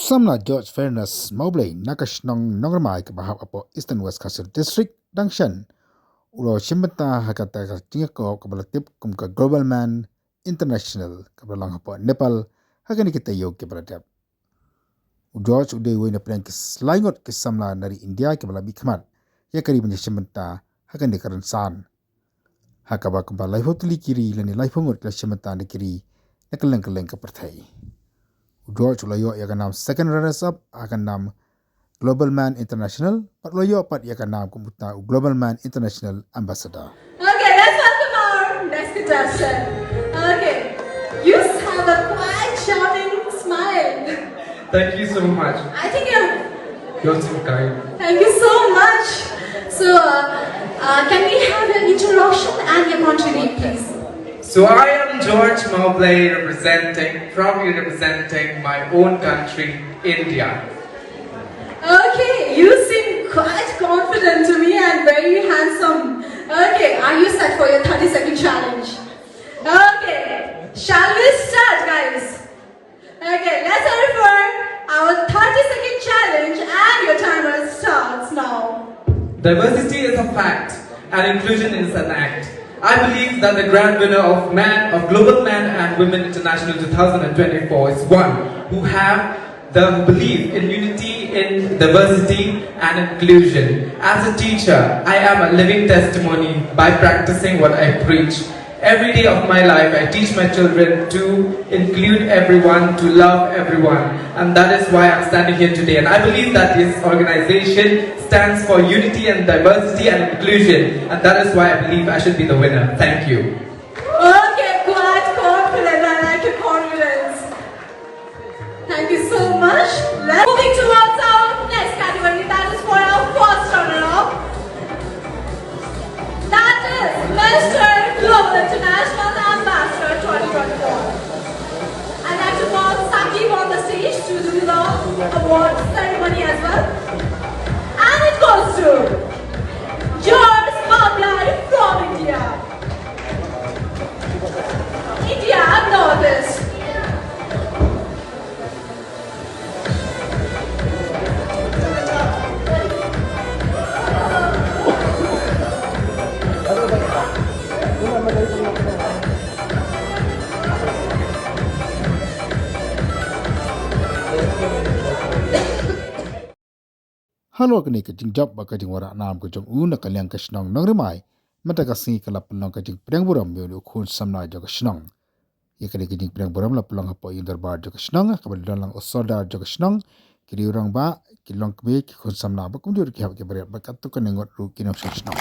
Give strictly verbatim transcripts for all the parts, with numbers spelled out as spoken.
Samla George Fairness Mawblei na ka shnong Nongrmai kaba hap hapoh Eastern West Khasi Hills District, dang shen u la shim bynta ha kata ka jingïakop kaba la tip kum ka Global Man International kaba la long hapoh Nepal ha kine ki taïew kiba la dep. U George u dei uwei na pdeng ki lai ngut ki samla na ri India kiba la mihkhmat ïa ka ri ban ïashim bynta ha kane ka rynsan. Ha kaba kumba laiphew tylli ki ri lane laiphew ngut ki la shim bynta na ki ri na kylleng kylleng ka pyrthei. U George u la ïoh ïa ka nam second runners up ha ka nam Global Man International, bad u la ïoh pat ïa ka nam kum uta u Global Man International Ambassador. Okay, let's welcome our next contestant. Okay, you have a quite charming smile. Thank you so much. I think you're You're so kind. Thank you so much. So, uh, uh, can we have your introduction and your country name, please? So I am George Mawblei, representing, proudly representing my own country, India. Okay, you seem quite confident to me and very handsome. Okay, are you set for your thirty second challenge? Okay, shall we start, guys? Okay, let's have it for our thirty second challenge, and your timer starts now. Diversity is a fact, and inclusion is an act. I believe that the grand winner of Man of Global Man and Women International two thousand twenty-four is one who have the belief in unity, in diversity, and inclusion. As a teacher, I am a living testimony by practicing what I preach. Every day of my life, I teach my children to include everyone, to love everyone. And that is why I'm standing here today. And I believe that this organization stands for unity and diversity and inclusion. And that is why I believe I should be the winner. Thank you. Okay, quite confident. I like your confidence. Thank you so much. Let's moving towards our next category, that is for our first runner-up. That is Mister Global International Ambassador twenty twenty-four. I'd like to call Saqib on the stage to do the award ceremony as well. And it goes to George Mawblei from India. India, Northeast. Halor kane ka jingjop bad ka jingwanrah nam ka jong u na ka liang ka shnong Nongrmai, mynta ka sngi ka la pynlong ka jingpdiang burom ïa u khun samla jong ka shnong. Ïa kane ka jingpdiang burom la pynlong hapoh ïing dorbar jong ka shnong, kaba la don lang u sordar jong ka shnong, ki rangbah, ki longkmie, ki khun samla bad kumjuh ki hep ki barit bad katto katne ngut ruh ki nongshong shnong.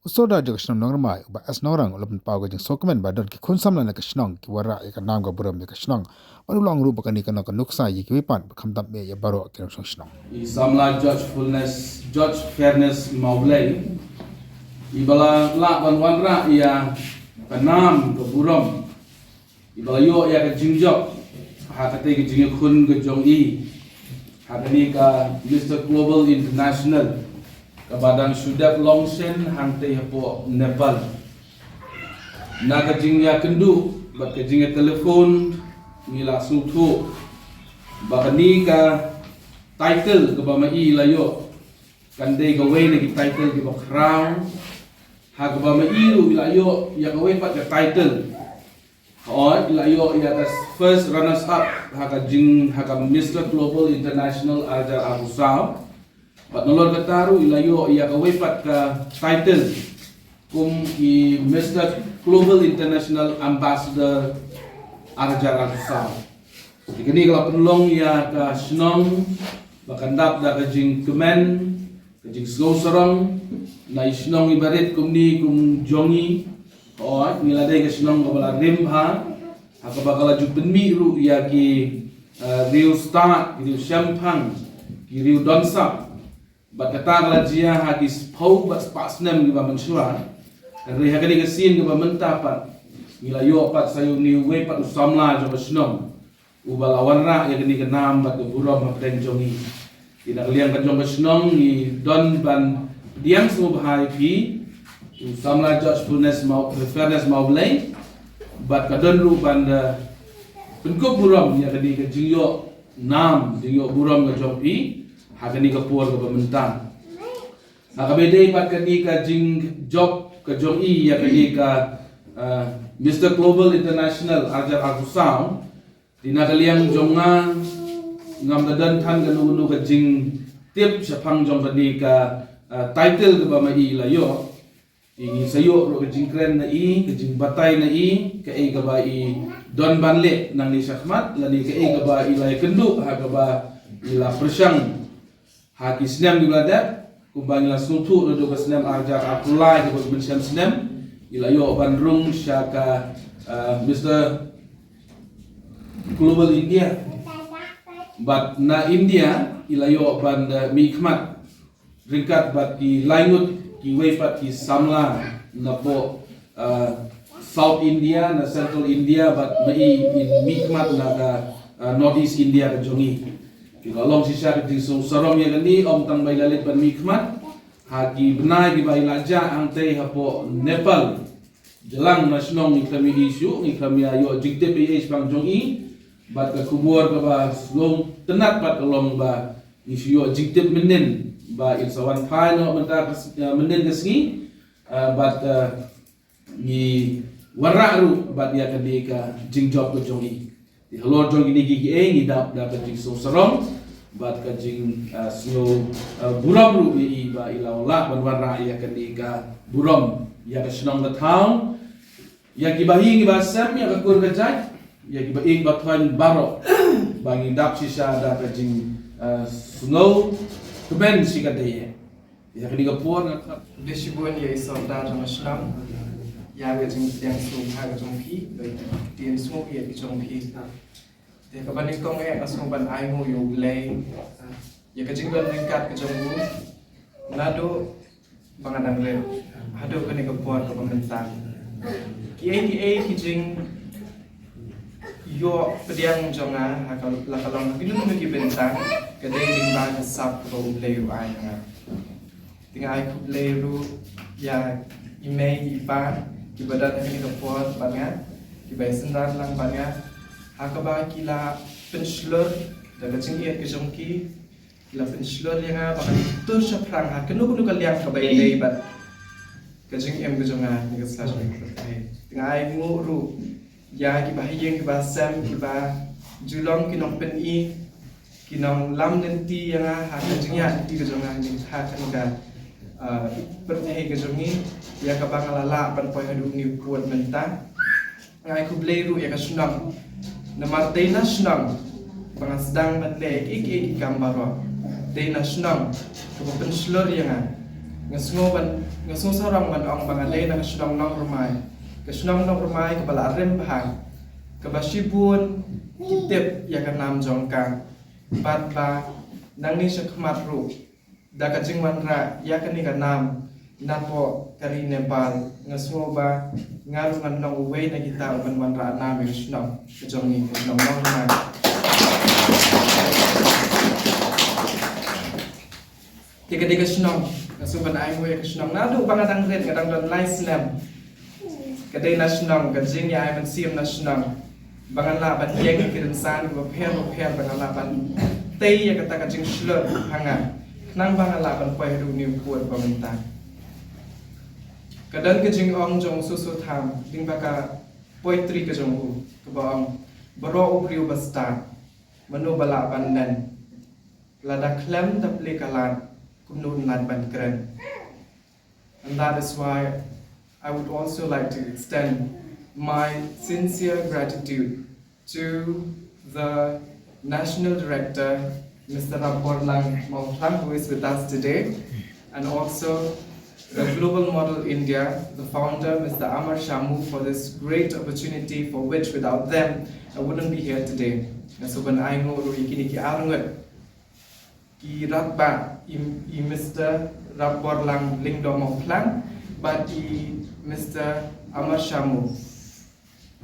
U Sordar jong ka shnong Nongrmai, u Bah S Nongrang, u la pynpaw ka jingsngewkmen ba don ki khun samla na ka shnong ki wanrah ïa ka nam ka burom ïa ka shnong. Bad u la ong ruh ba kane ka long ka nuksa ïa kiwei pat bad khamtam eh ïa baroh ki nongshong shnong. I samla George Fulness, George Fairness Mawblei, iba la lah ban wanrah ïa ka nam ka burom, iba la ïoh ïa ka jingjop ha katei ka jingïakhun ka jong i ha kane ka Mister Global International, kaba dang shu dep long shen hangtei hapoh Nepal. Na ka jingïakynduh bad ka jingïatelephone, ngi la sngewthuh ba kane ka title kaba ma i la ïoh kan dei kawei na ki title kiba khraw Ha kaba ma i ruh i la ïoh ïa kawei pat ka title. Hooid, i la ïoh ïa ka first runners up ha ka jing, ha ka Mister Global International ar hajar arphew saw. Bad nalor kata ruh i la ïoh ïa kawei pat ka title kum i Mister Global International Ambassador ar hajar arphew saw. Te kane ka la pynlong ïa ka shnong ba kan dap da ka jingkmen, ka jingsngew sarong na i shnong iba rit kumne kum jong i. Hooid, ngi la dei ka shnong kaba la rim bha, ha kaba ka la ju pynmih ruh ïa ki, eh, riew stad, ki riew shemphang, ki riew donsap. Bad kata ka la jia ha ki spah bad spah snem kiba mynshuwa. Hynrei ha kane ka sien kaba mynta pat, ngi la ïoh pat sa ïa une uwei pat u samla jong ka shnong uba la wanrah ïa kane ka nam bad ka burom hapdeng jong ngi. Te na ka liang ka jong ka shnong ngi don ban pdiang sngewbha ïa phi, u samla George Fairness Maw-, Fairness Mawblei. Bad ka don ruh ban da pynkup burom ïa kane ka jingïoh nam, jingïoh burom ka jong phi ha kane ka por kaba mynta. Ha kaba ïadei bad kane ka jingjop ka jong i ïa kane ka, eh, Mister Global International ar hajar arphew saw, te na ka liang jong nga, ngam da don than kano kano ka jingtip shaphang jong kane ka, eh, title kaba ma i la ïoh. Te ngi sa ïoh ruh ka jingkren na i, ka jingbatai na i, kaei kaba i don ban leh nangne shakhmat, lane kaei kaba i la ïakynduh ha kaba i la pyrshang ha ki snem kiba la dep. Kumba ngi la sngewthuh naduh ka snem ar hajar arphew lai, kaba mynshem snem i la ïoh ban rung sha ka, eh, Mister Global India. Bad na India i la ïoh ban da mihkhmat ryngkat bad ki lai ngut kiwei pat ki samla napoh, eh, South India, na Central India, bad ma i in mihkhmat na ka, eh, North East India ka jong i. Te ka long shisha ka jingsngew sarong ïa kane, ym tang ba i la leit ban mihkhmat ha ki bnai kiba i la jah hangtei hapoh Nepal. Jylliew na shnong ngi khlem ïohi shuh, ngi khlem ïoh jingtip ei ei shaphang jong i. Bad ka khubor kaba sngewtynnat bad ka long ba ngi shu ïoh jingtip mynnin ba in sa wan phai noh mynta ka s-, eh, mynnin ka sngi. Eh, bad, eh, ngi wanrah ruh bad ïa kane ka jingjop ka jong i. Te halor jong kine kiei kiei ngi dap da ka jingsngew sarong bad ka jing, ah, sngew, ah, burom ruh ïa i ba i la lah ban wanrah ïa kane ka burom ïa ka shnong ka thaw, ïa kiba ïing kiba sem, ïa ka kur ka jait, ïa kiba ïeit ba thoiñ baroh, ba ngi dap shisha da ka jing, ah, sngew kmen shi katdei. Ïa kane ka por nga khot. Khublei shibun ïa i sordar jong ka shnong, ïa ka jingpdiang sngewbha ka jong phi, ba i ktien sngewbha ïa ka jong phi. Te kaba nyngkong eh nga sngewbha ban ai nguh ïa U Blei ïa ka jingdon ryngkat ka jong u naduh ba nga dang rit haduh kane ka por kaba mynta. Kiei kiei ki jing ïoh pdiang jong nga ha ka la ka long ha kino kino ki bynta, ka dei lyngba ka sap kaba U Blei u ai ha nga. Te nga ai khublei ruh ïa i mei i pa kiba don ha kane ka por bad nga, kiba ïasynran lang bad nga, ha kaba ki la pynshlur da ka jingïeit ka jong ki, ki la pynshlur ïa nga ba ngan tur shaphrang ha kano kano ka liang kaba ïadei bad ka jingim ka jong nga ha kane ka sla jong ka pyrthei. Te nga ai nguh ruh ïa kiba ha ïing kiba sem, kiba ju long ki nongpyni, ki nonglam lynti ïa nga ha ka jingïaid lynti ka jong nga ha kane ka, ah, pyrthei ka jong ngi, ïa kaba nga la lah ban poi haduh une u pud mynta. Nga ai khublei ruh ïa ka shnong. Namar dei na shnong ba nga sdang ban leh kiei kiei ki kam baroh. Dei na shnong kaba pynshlur ïa nga. Nga sngew ban, nga sngew sarong ban ong ba nga dei na ka shnong Nongrmai. Ka shnong Nongrmai kaba la rim bha, kaba shibun ki tip ïa ka nam jong ka. Bad ba nangne shakhmat ruh, da ka jingwanrah ïa kane ka nam napoh ka ri Nepal, nga sngew ba nga ruh ngan long uwei na kita uban wanrah nam ïa ka shnong ka jong ngi, ka shnong Nongrmai. Te ka dei ka shnong, nga sngew ban ai nguh ïa ka shnong naduh ba nga dang rit, nga dang don lai snem. Ka dei na shnong, ka jingïa ai mynsiem na shnong, ba ngan lah ban ïeng ïa ki rynsan kiba pher ba pher, ba ngan lah ban tei ïa kata ka jingshlur ha nga, khnang ba ngan lah ban poi haduh une u pud ba mynta. Ka don ka jingong jong u Soso Tham, lyngba ka poetry ka jong u, kaba ong, baroh u briew ba stad, mano ba lah ban len, lada khlem da plie ka lad, kumno un lad ban kren. And that is why I would also like to extend my sincere gratitude to the National Director, Mister Rapborlang Mawphlang, who is with us today, and also the Global Model India, the founder, Mister Amar Shamu, for this great opportunity for which without them I wouldn't be here today. Nga sngewbha ban ai nguh ruh ïa kine ki arngut, ki rangbah, i, i Mister Rapborlang Lyngdoh Mawphlang bad i Mister Amar Shamu.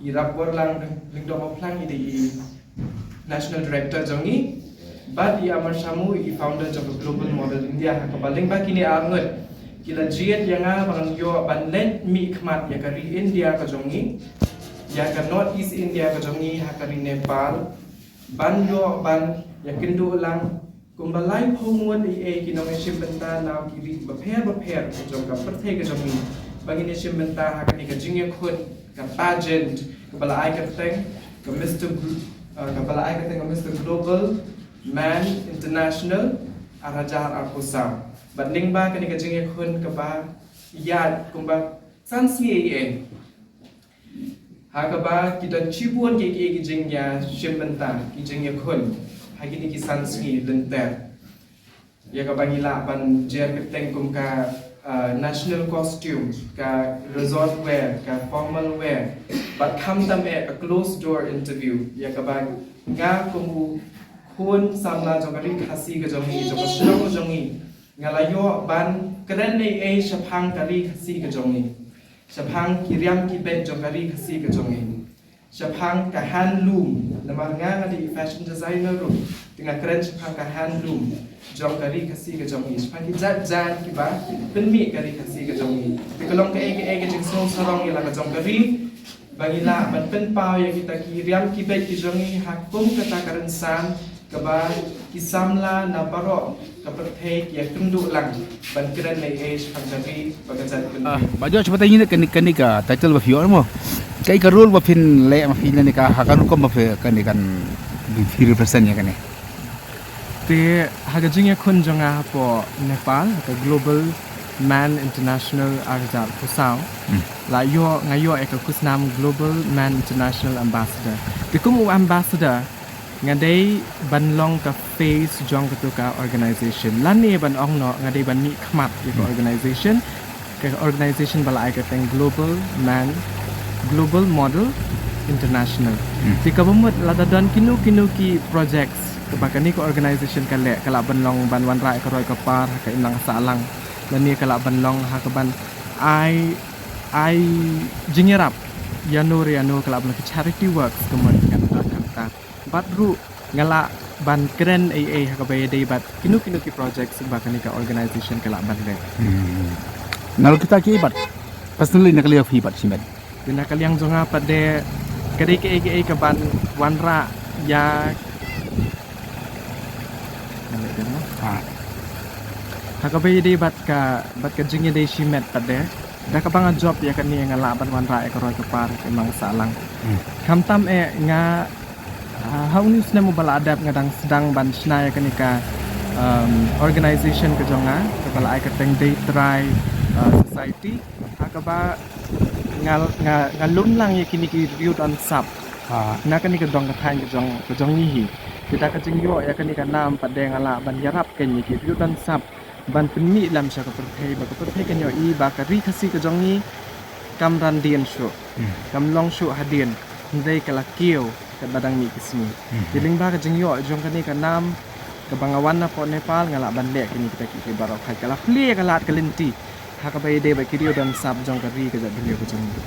I Rapborlang Lyngdoh Mawphlang i dei i National Director jong ngi, bad i Amar Shamu i founder jong ka Global Model India. Ha kaba lyngba kine arngut ki la jied ïa nga ba ngan ïoh ban leit mihkhmat ïa ka ri India ka jong ngi, ïa ka North East India ka jong ngi, ha ka ri Nepal, ban ïoh ban ïakynduh lang kumba laiphew ngut eiei ki nongïashim bynta na ki ri bapher bapher jong ka pyrthei ka jong ngi, ba ngin ïashim bynta ha kane ka jingïakhun, ka pageant kaba la ai kyrteng ka Mister Glo-, uh, kaba la ai kyrteng ka Mister Global Man International ar hajar arphew saw. Bad lyngba kane ka jingïakhun kaba ïaid kumba san sngi eiei, ha kaba ki don shibun ki, ki, ki jingïashim bynta, ki jingïakhun ha kine ki san sngi lynter, ïa kaba ngi lah ban jer kyrteng kum ka, uh, national costume, ka resort wear, ka formal wear, bad khamtam eh a closed door interview, ïa kaba nga kum u khun samla jong ka ri Khasi ka jong ngi, jong ka shnong ka jong ngi, nga la ïoh ban kren eiei shaphang ka ri Khasi ka jong ngi, shaphang ki riam ki beit jong ka ri Khasi ka jong ngi, shaphang ka handloom, namar nga nga dei fashion designer ruh, te nga kren shaphang ka handloom jong ka ri Khasi ka jong ngi, shaphang ki jait jait kiba pynmih ka ri Khasi ka jong ngi. Te ka long kaei kaei ka jingsngew sarong ïa la ka jong ka ri, ba ngi lah ban pynpaw ïa kita ki riam ki beit ki jong ngi ha kum kata ka rynsan kaba ki samla na baroh ka pyrthei ki ïakynduh lang ban kren eiei shaphang ka ri bad ka jait. Ah, ba judge, ba tang ïa kane, kane ka title ba phi ïoh mo, kaei ka role ba phin leh ma phi ne ka, ha ka rukom ba phi, kane kan, phi represent ïa kane. Te ha ka jingïakhun jong nga hapoh Nepal, ha ka Global Man International ar hajar arphew saw, hmm, la ïoh, nga ïoh ïa ka khusnam Global Man International Ambassador. Te kum u ambassador, nga dei ban long ka face jong katu ka organization, lane ban ong noh nga dei ban mihkhmat ïa ka, hmm, organization, ka organization ba la ai kyrteng Global Man, Global Model International. Hmm. Te kaba mut lada don kino kino ki projects kaba kane ka organization ka leh, ka lah ban long ban wanrah ïa ka roi ka par ha ka imlang sahlang, lane ka lah ban long ha ka ban ai, ai jingïarap ïano re ïano, ka lah ban long ki charity works, ka mut kata kata. Bad ruh nga lah ban kren eiei ha kaba ïadei bad kino kino ki projects ba kane ka organization ka lah ban leh. Hmm. Nalor kita kiei pat, personally na ka liang phi pat shimet? Te na ka liang jong nga pat de, ka dei kaei kaei ka ban wanrah ïa, ha, ha kaba ïadei bad ka, bad ka jingïadei shimet pat de, da kaba nga jop ïa kane nga lah ban wanrah ïa ka roi ka par ka imlang sahlang. Hmm. Khamtam eh nga, ah, ha une u snem uba la dep nga dang sdang ban shna ïa kane ka, um, organization ka jong nga, kaba la ai kyrteng Dei Trai, uh, Society. Ha kaba nga, nga, nga lum lang ïa kine ki riew don sap, ha, na kane ka dong ka thaiñ ka jong, ka jong ngi hi. Te da ka jingïoh ïa kane ka nam pat de nga lah ban ïarap kein ïa ki riew don sap ban pynmih lem sha ka pyrthei, ba ka pyrthei kan ïohi ba ka ri Khasi ka jong ngi kam ran dien shuh, hmm, kam long shuh hadien, hynrei ka la kiew katba dang mih ki sngi. Hmm. Te lyngba ka jingïoh jong kane ka nam, kaba nga wan napoh Nepal, nga lah ban leh kine kita kiei kiei baroh, ka la plie ka lad ka lynti ha kaba ïadei bad ki riew don sap jong ka ri ka jaitbynriew ka jong ngi.